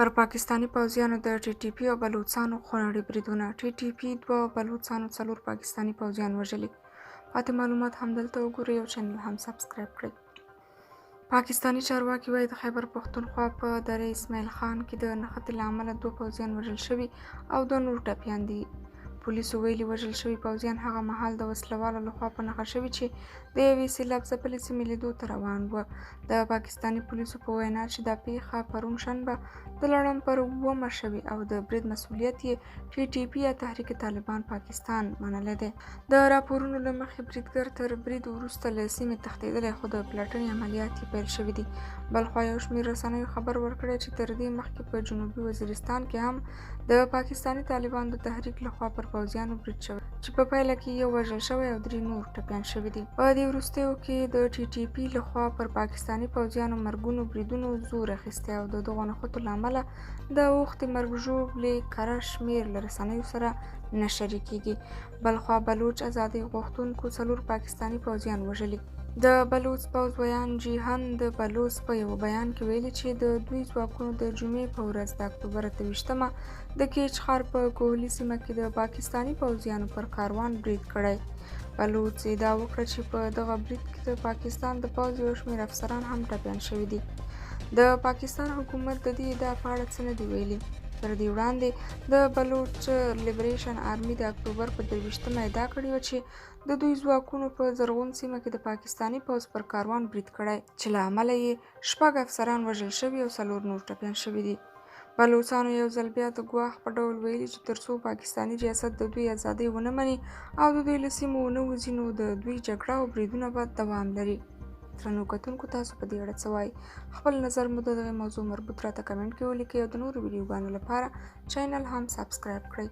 پر پاکستاني پوځیانو د ټي ټي پي او بلوڅانو خونړي بریدونه. ټي ټي پي دوه او بلوڅانو څلور پاکستاني پوځیان وژلي. پاتې معلومات هم دلته وګورئ او چینل هم سبسکرایب کړئ. پاکستاني چارواکي وایي، د خیبر پښتونخوا په دره اسماعیل خان کې د نښتې له امله دوه پوځیان وژل شوي او دوه نور ټپیان دي. پولیسو ویلي، وژل شوي پوځیان هغه مهال د وسلهوالو لخوا په نښه شوي چې د یوې سیلاب ځپلې سیمې لیدو ته روان وو. د پاکستاني پولیسو په وینا چې دا پیښه پرون شنبه د لړم پر اوومه شوې او د برید مسوولیت یې ټي ټي پي یا تحریک طالبان پاکستان منلی دی. د راپورونو له مخې بریدګر تر برید وروسته له سیمې تښتېدلی، خو د پلټنې عملیات یې پیل شوي دي. بلخوا یو شمېر رسنیو خبر ورکړی چې تر دې مخکې په جنوبي وزیرستان کې هم د پاکستاني طالبانو د تحریک لخوا پر پوځیانو برید شوی چې په پایله کې یو وژل شوی او درې نور ټپیان شوي دي. په دې وروستیو کې د ټي ټي پي لخوا پر پاکستاني پوځیانو مرګونو بریدونو زور اخیستی او د دغو نښتو له امله د اوښتې مرګ ژوبلې کره شمېر له رسنیو سره نه شریکېږي. بلخوا بلوچ ازادۍ غوښتونکو څلور پاکستاني پوځیان وژلي. د بلوڅ پوځ ویاند جیهند بلوڅ په یوه بیان کې ویلي چې د دوی ځواکونو د جمعې په ورځ د اکتوبر 28مه د کیچ ښار په کوهلي سیمه کې د پاکستاني پوځیانو پر کاروان برید کړی. بلوڅ ادعا وکړه چې په دغه برید کې د پاکستان د پوځ یو شمېر افسران هم ټپیان شوي دي. د پاکستان حکومت د دې ادعا په اړه څه نه دي ویلي. تر دې وړاندې د بلوچ لیبریشن آرمي د اکتوبر په 23مه ادعا کړې وه چې د دوی ځواکونو په زرغون سیمه کې د پاکستاني پوځ پر کاروان برید کړی چې له امله یې شپږ افسران وژل شوي او څلور نور ټپیان شوي دي. بلوڅانو یو ځل بیا د ګواښ په ډول ویلي چې تر څو پاکستاني ریاست د دوی ازادۍ ونه مني او د دوی له سیمو ونه وځي، نو د دوی جګړه او بریدونه به دوام لري. درنو کتونکو، تاسو په دې اړه څه وایئ؟ خپل نظر مو د دغې موضوع مربوط راته کمنټ کې ولیکئ او د نورو ویډیوګانو لپاره چینل هم سبسکرایب کړئ.